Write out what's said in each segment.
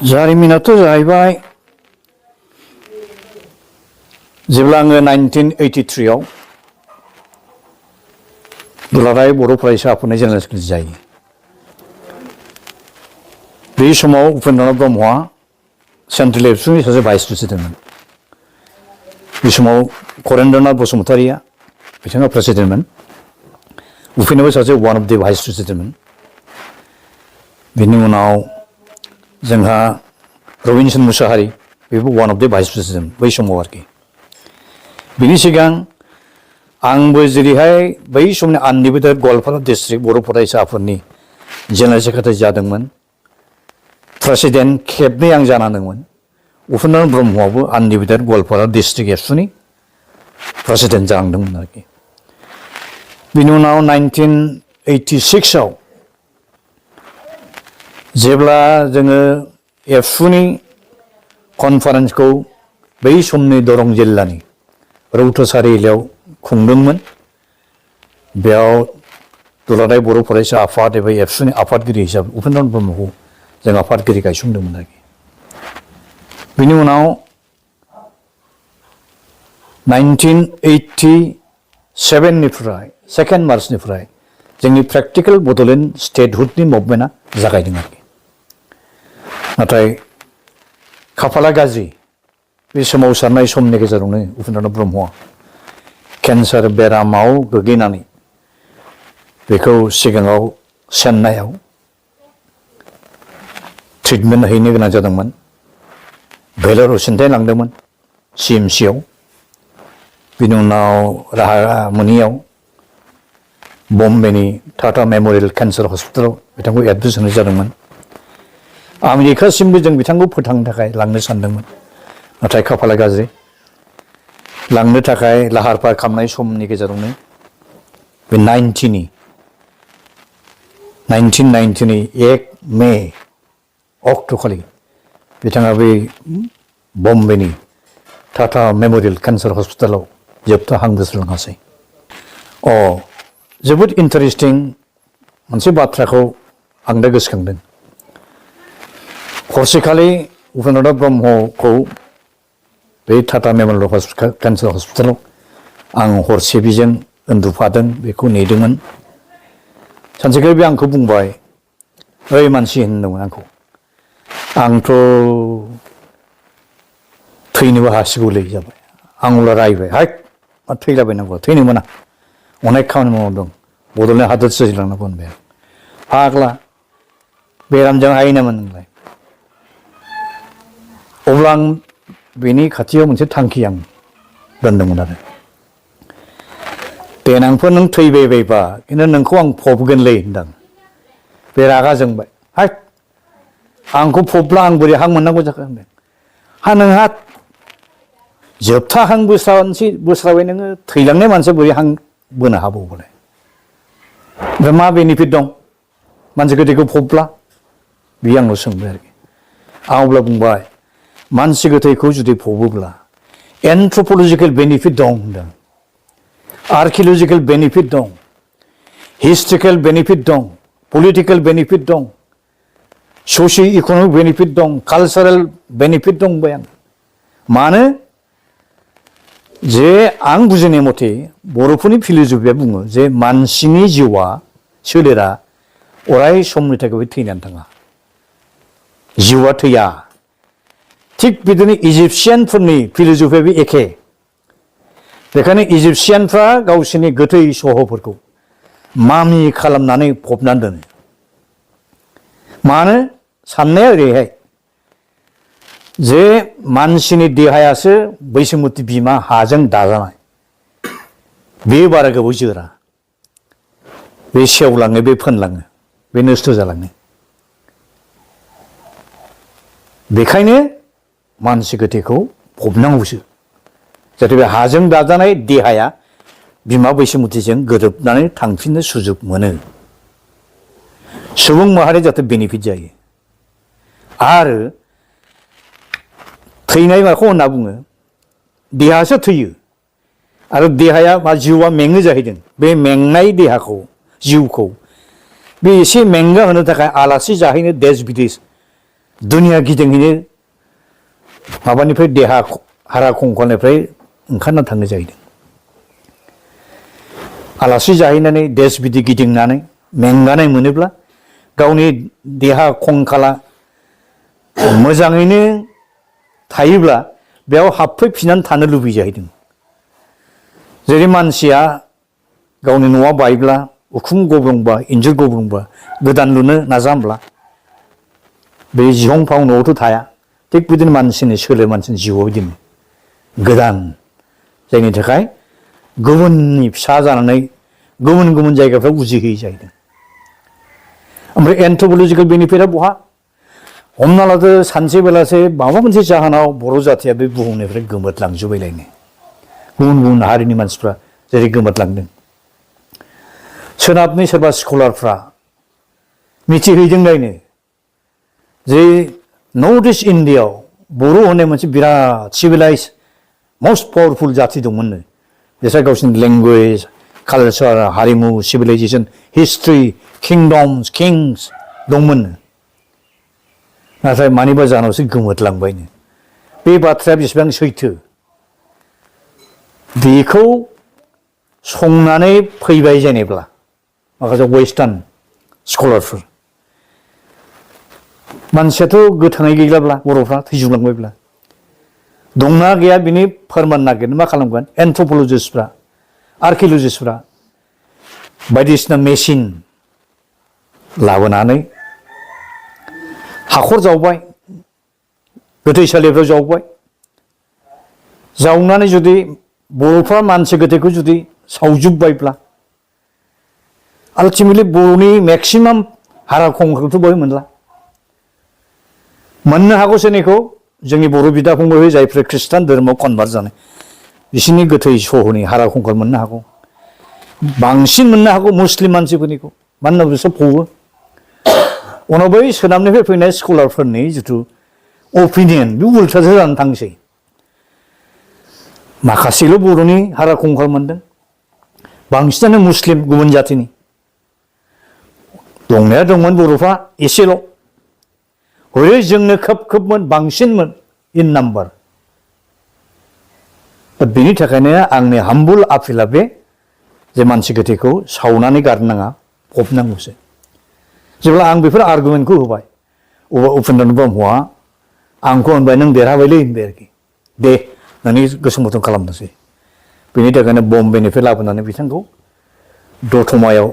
जारिमिनाथ' जाहैबाय जेब्ला आङो 1983 आव दुलाराय बर' फरायसा आफादनि जेनेरेल सेक्रेटारि जायो। बे समाव उपेन्द्रनाथ ब्रह्मआ सेन्ट्रेल एबसुनि सासे भाइस प्रेसिडेन्टमोन। बे समाव करेन्द्रनाथ बसुमतारिया बिथाङा प्रेसिडेन्टमोन। उपेन्द्रनाथ सासे वान अफ दि भाइस प्रेसिडेन्टमोन। बिनि उनाव जोंहा रबिन मुसाहारि बेबो one of the vice president बै समाव आरोखि। बिनि सिगां आंबो जेरैहाय बै समनि आनलिमिटेड गवालपारा डिस्ट्रिक्ट बर' फरायसा आफादनि जेनेरेल सेक्रेटारि जादोंमोन। प्रेसिडेन्ट खेबनै आं जानांदोंमोन। उपेन्द्रनाथ ब्रह्मआबो आनलिमिटेड गवालपारा डिस्ट्रिक्ट एबसुनि प्रेसिडेन्ट जालांदोंमोन आरोखि। बिनि उनाव 1986 आव जेब्ला जोङो एबसुनि कनफारेन्सखौ बै समनि दरं जिल्लानि रौता सारिआलियाव खुंदोंमोन, बेयाव दुलाराय बर' फरायसा आफाद एबा एबसुनि आफादगिरि हिसाबै उपेन्द्रनाथ ब्रह्मखौ जों आफादगिरि गायसनदोंमोन आरोखि। बिनि उनाव 1987 निफ्राय 2 मार्चनिफ्राय जोंनि प्रेक्टिकेल बड'लेण्ड स्टेटहुडनि मुभमेन्टआ जागायदों आरोखि। नाथाय खाफाला गाज्रि, बे सोमावसारनाय समनि गेजेरावनो उपेन्द्रनाथ ब्रह्मआ केन्सार बेरामाव गोग्लैनानै बेखौ सिगाङाव चेन्नाइआव ट्रिटमेन्ट हैनो गोनां जादोंमोन। भेलराव सिन्थायलांदोंमोन CMCआव। बिनि उनाव राहा मोनियाव बम्बेनि टाटा मेम'रियेल केन्सार हस्पिटालाव बिथांखौ एडमिट होनाय जादोंमोन। आमेरिकासिमबो जों बिथांखौ फोथांनो थाखाय लांनो सानदोंमोन, नाथाय खाफाला गाज्रि। लांनो थाखाय लाहार फाहार खालामनाय समनि गेजेरावनो बे 1990नि 1 मे अक्ट'खालि बिथाङा बै बम्बेनि टाटा मेम'रियेल केन्सार हस्पिटालाव जोबथा हां बोस्रोलाङासै। जोबोद इन्टारेस्टिं मोनसे बाथ्राखौ आं दा गोसोखांदों। हरसेखालि उपेन्द्रनाथ ब्रह्मखौ बे टाटा मेम'रियेल केन्सार हस्पिटालाव आं हरसे बिजों उन्दुफादों, बेखौ नेदोंमोन। सानसेखालि बे आंखौ बुंबाय, ओइ मानसि होनदोंमोन आंखौ, आंथ' थैनोबो हासिगौलै जाबाय। आं अब्ला रायबाय, हाय मा थैलाबायनांगौ, थैनो मोना, अनेक खामानि मावदों, बड'लेण्ड हादोर सोरजिलांनांगौ होनबाय आं। फाग्ला बेरामजों हायो नामा नोंलाय? अब्ला आं बेनि खाथियाव मोनसे थांखि आं दोनदोंमोन आरो, देनांफोर नों थैबायबायबा खिन्थु नोंखौ आं फबगोनलै होनदां। बे रागा जोंबाय, हाय आंखौ फबब्ला आं बोरै हां मोननांगौ जाखो होनदों। हा नोंहा जोबथा हां बोस्राबाय नोङो, थैलांनाय मानसिया बोरै हां बोनो हाबावोलाय? ओमफ्राय मा बेनिफिट दं मानसि गोथैखौ फबब्ला? बियो आंनाव सोंबाय आरोखि। आं अब्ला बुंबाय, मानसि गोथैखौ जुदि फबोब्ला एन्थ्रपलजिकेल बेनिफिट दं होनदों, आर्किअलजिकेल बेनिफिट दं, हिस्ट्रिकेल बेनिफिट दं, पलिटिकेल बेनिफिट दं, ससिय' इक'नमिक बेनिफिट दं, कालचारेल बेनिफिट दं बुंबाय आं। मानो? जे आं बुजिनाय मथे बर'फोरनि फिल'सफिया बुङो जे मानसिनि जिउआ, सोलेरा अराय समनि थाखाय थैनानै थाङा, जिउआ थैया। थिग बिदिनो इजिप्सियानफोरनि फिल'सफियाबो एखे। बेखायनो इजिप्सियानफ्रा गावसोरनि गोथै सहफोरखौ मामि खालामनानै फबनानै दोनो। मानो? साननाया ओरैहाय जे मानसिनि देहायासो बैसोमुथि बिमा हाजों दाजानाय, बे बारा गोबाव जोरा, बे सेवलाङो, बे फोनलाङो, बे नस्थ' जालाङो। बेखायनो मानसि गोथैखौ फबनांगौसो, जाहाथे बे हाजों दाजानाय देहाया बिमा बैसोमुथिजों गोरोबनानै थांफिननो सुजुग मोनो, सुबुं माहारि जाहाथे बेनिफिट जायो। आरो थैनाय माखौ होनना बुङो? देहासो थैयो आरो देहाया मा, जिउआ मेङो जाहैदों। बे मेंनाय देहाखौ, जिउखौ बे एसे मेंगा होनो थाखाय आलासि जाहैनो देश बिदेश दुनिया गिदिंहैनो माबानिफ्राय देहा हारा खंखलनिफ्राय ओंखारना थांनो जाहैदों। आलासि जाहैनानै देश बिदि गिदिंनानै मेंगानाय मोनोब्ला गावनि देहा खंखाला मोजाङैनो थायोब्ला बेयाव हाबफैफिननानै थानो लुबैयो जाहैदों। जेरै मानसिया गावनि न'आ बायब्ला उखुम गब्लंबा इन्जुर गब्लंबा गोदान लुनो नाजा होमब्ला बे जिहंफ्राव न'आवथ' थाया। थिग बिदिनो मानसिनि सोलो मानसिनि जिउआव बिदिनो गोदान जायनि थाखाय गुबुननि फिसा जानानै गुबुन गुबुन जायगाफ्राव उजिहैयो जाहैदों। ओमफ्राय एन्थ्रपलजिकेल बेनिफिटआ बहा? हमना लादो सानसे बेलासे माबा मोनसे जाहोनाव बर' जाथिया बे बुहुमनिफ्राय गोमोरलांजोबबायलायनो। गुबुन गुबुन हारिनि मानसिफ्रा जेरै गोमोरलांदों। सोनाबनि सोरबा स्कलारफ्रा मिथिहैदोंलायनो जे नर्थ इस्ट इण्डियाआव बर' होननाय मोनसे बिराद सिभिलाइज मस्ट पावारफुल जाथि दंमोननो। बिसोर गावसिनि लेंगुवेज कालचार हारिमु सिभिलाइजेसन हिस्ट्रि किंडम्स किंस दंमोननो। नाथाय मानिबा जाहोनावसो गोमोरलांबायनो। बे बाथ्राया बेसेबां सैथो बेखौ संनानै फैबाय जेनेब्ला माखासे वेस्टार्न स्कलारफोर। मानसियाथ' गोथाङै गैलाब्ला बर'फ्रा थैजोबलांबायब्ला दंना गैया बिनि फोरमान नागिरनो मा खालामगोन एन्थ्रपलजिस्टफ्रा आर्किअलजिस्टफ्रा बायदिसिना मेसिन लाबोनानै हाखर जावबाय, गोथैसालिफ्राव जावबाय, जावनानै जुदि बर'फ्रा मानसि गोथैखौ जुदि सावजोबबायब्ला आल्टिमेटलि बर'नि मेक्सिमाम हारा खंखलखौथ' बहाय मोनला। मोननो हागौ सोरनिखौ जोंनि बर' बिदा फंबाय जायफ्रा खृष्टान धोरोमाव कनभार्ट जानाय बिसोरनि गोथै सहनि हारा खंखल मोननो हागौ। बांसिन मोननो हागौ मुस्लिम मानसिफोरनिखौ, मानोना बिसोर फबो। उनाव बै सोनाबनिफ्राय फैनाय स्कलारफोरनि जिथु अपिनियन बे उल्टासो जानानै थांसै। माखासेल' बर'नि हारा खंखल मोनदों, बांसिनानो मुस्लिम गुबुन जाथिनि। दंनाया दंमोन बर'फ्रा एसेल', हरै जोंनो खोबमोन बांसिनमोन इन नाम्बार। दा बेनि थाखायनो आंनि हाम्बुल आपिला बे जे मानसि गोथैखौ सावनानै गारनाङा फबनांगौसो। जेब्ला आं बेफोर आर्गुमेन्टखौ होबाय अब्ला उपेन्द्र ब्रह्मआ आंखौ होनबाय नों देरहाबायलै होनबाय आरोखि, दे नोंनि गोसो मथन खालामनोसै। बेनि थाखायनो बम्बेनिफ्राय लाबोनानै बिथांखौ दतमायाव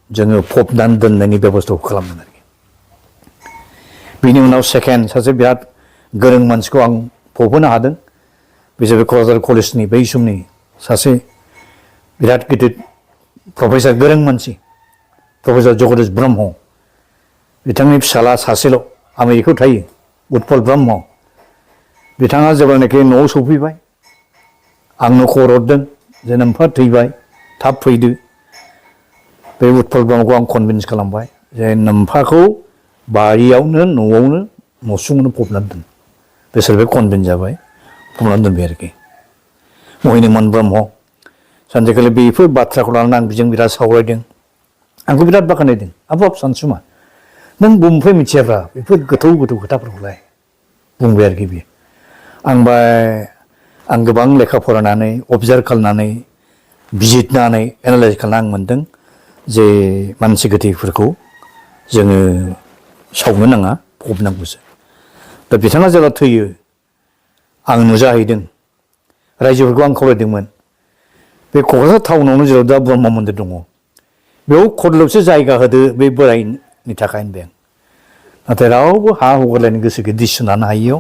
जोङो फबनानै दोननायनि बेब'स्थाखौ खालामदों आरोखि। बिनि उनाव सेकेन्ड सासे बिराद गोरों मानसिखौ आं फबहोनो हादों। बे जाबाय क'क्राझार कलेजनि बै समनि सासे बिराद गिदिर प्रफेसार गोरों मानसि प्रफेसार जगदीश ब्रह्म। बिथांनि फिसाला सासेल' आमेरिकायाव थायो उत्पल ब्रह्म। बिथाङा जेब्लानाखि न'आव सफैबाय आंनो खबर हरदों जे नोम्फा थैबाय थाब फैदो। बे उत्पल ब्रह्मखौ आं कनभिन्स खालामबाय जे नोम्फाखौ बारियावनो न'आवनो न'सुङावनो फबनानै दोन। बिसोर बे कनभिन्स जाबाय, फबनानै दोनबाय आरोखि। महिनीमोहन ब्रह्म सानसेखालि बेफोर बाथ्राखौ लानानै आं बिजों बिराद सावरायदों। आंखौ बिराद बाख्नायदों। हाबाब सानसुमा नों बुंफोर मिथियाब्रा बेफोर गोथौ गोथौ खोथाफोरखौलाय बुंबाय आरोखि बियो। आं गोबां लेखा फरायनानै अबजार्भ खालामनानै बिजिरनानै एनालाइज खालामनानै आं मोनदों जे मानसि गोथैफोरखौ जोङो सावनो नाङा फबनांगौसो। दा बिथाङा जेब्ला थैयो आं नुजाहैदों, रायजोफोरखौ आं खावलायदोंमोन बे क'क्राझार टाउनावनो जेराव दा ब्रह्म मन्दिर दङ बेयाव खरलबसे जायगा होदो बे बोरायनि थाखाय होनबाय आं। नाथाय रावबो हा हगारलायनो गोसो गैया डिसिसन लानो हायियाव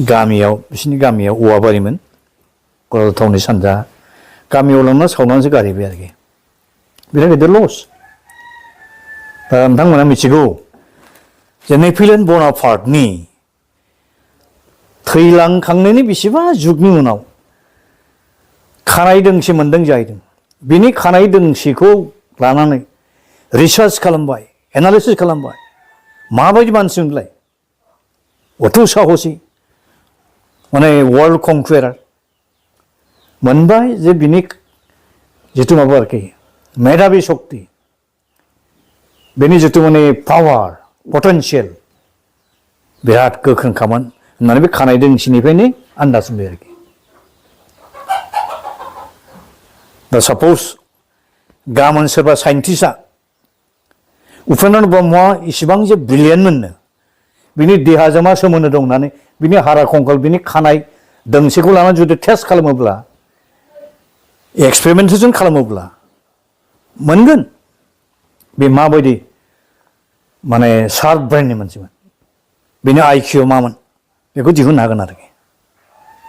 गामियाव बिसोरनि गामियाव औवाबारिमोन क'क्राझार टाउननि सानजा गामियाव लांना सावनानैसो गारहैबाय आरोखि। बिराद गिदिर लस। दा नोंथांमोना मिथिगौ जे नेप'लियन बनापार्टनि थैलांखांनायनि बेसेबा जुगनि उनाव खानाय दोंसे मोनदों जाहैदों। बिनि खानाय दोंसेखौ लानानै रिसार्च खालामबाय, एनालिसिस खालामबाय, माबायदि मानसिमोनलाय अथ' साहसि माने वर्ल्ड कंकुवेरार। मोनबाय जे बिनि जिथु माबा आरोखि मेधाबि शक्ति, बेनि जिथु माने पावार पटेनशियेल बिराद गोख्रोंखामोन होननानै बे खानाय दोंसेनिफ्रायनो आन्दाज मोनबाय आरोखि दा साप'ज गाबोन सोरबा साइन्टिस्टआ उपेन्द्र ब्रह्मआ इसिबां जे ब्रिलियेन्टमोननो बिनि देहाजों मा सोमोन्दो दं होननानै बिनि हारा खंखल बिनि खानाय दोंसेखौ लानानै जुदि टेस्ट खालामोब्ला एक्सपेरिमेन्टेसन खालामोब्ला मोनगोन बे माबायदि माने शार्प ब्रेननि मानसिमोन बेनि आइकिउ मामोन बेखौ दिहुननो हागोन आरोखि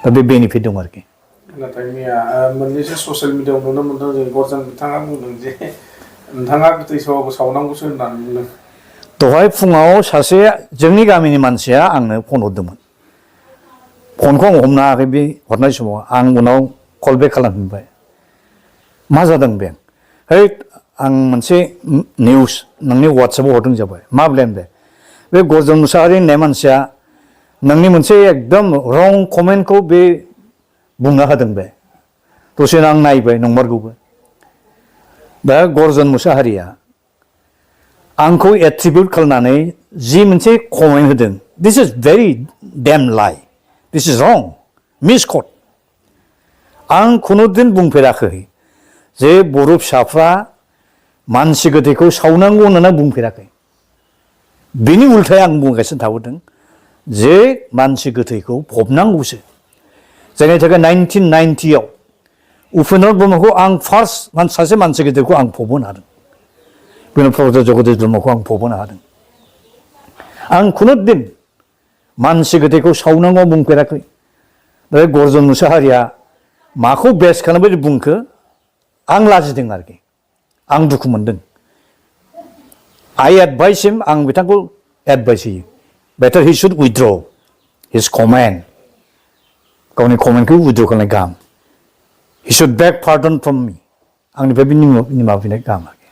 दा बे बेनिफिट दं आरोखि नाथाय मैया मोननैसो ससियेल मिडियायाव नुनो मोनदों जों गरजन बिथाङा बुंदों जे नोंथाङा गोथै सह'बो सावनांगौसो होननानै बुंदों दहाय फुङाव सासे जोंनि गामिनि मानसिया आंनो फन हरदोंमोन फनखौ आं हमनो हायाखै बे हरनाय समाव आं उनाव कल बेक खालामफिनबाय मा जादों बे है आं मोनसे निउस नोंनि वाट्सएपाव हरदों जाबाय मा ब्लेम बे गरजन मुसाहारि होननाय मानसिया नोंनि मोनसे एकदम रं कमेन्टखौ बे बुंना होदों बे दसेनो आं नायबाय नंमारगौबो दा गरजन मुसाहारिया आंखौ एट्रिबिउट खालामनानै जि मोनसे कमेन्ट होदों दिस इज भेरि डेम लाइ दिस इज रं मिसकट आं खुनुदिन बुंफेराखै जे बर' फिसाफ्रा मानसि गोथैखौ सावनांगौ होननानै बुंफेराखै बिनि उल्थायै आं बुंगासिनो थाबोदों जे मानसि गोथैखौ फबनांगौसो जायनि थाखाय 1990आव उपेन्द्र ब्रह्मखौ आं फार्स्ट सासे मानसि गोथैखौ आं फबहोनो हादों बेनि प्रफेसर जगदीश ब्रह्मखौ आं फबहोनो हादों आं खुनुदिन मानसि गोथैखौ सावनांगौ बुंफेराखै दा गरजन मुसाहारिया माखौ बेस खालामबाय बुंखो आं लाजिदों आरोखि आं दुखु मोनदों आइ एडभाइस हिम आं बिथांखौ एडभाइस होयो बेटार हि शुड उइथड्र हिज कमेन्ट गावनि कमेन्टखौ उइथड्र खालामनाय गाहाम he should beg pardon from me आंनिफ्राय बे निमाहा बिनाय गाहाम आरोखि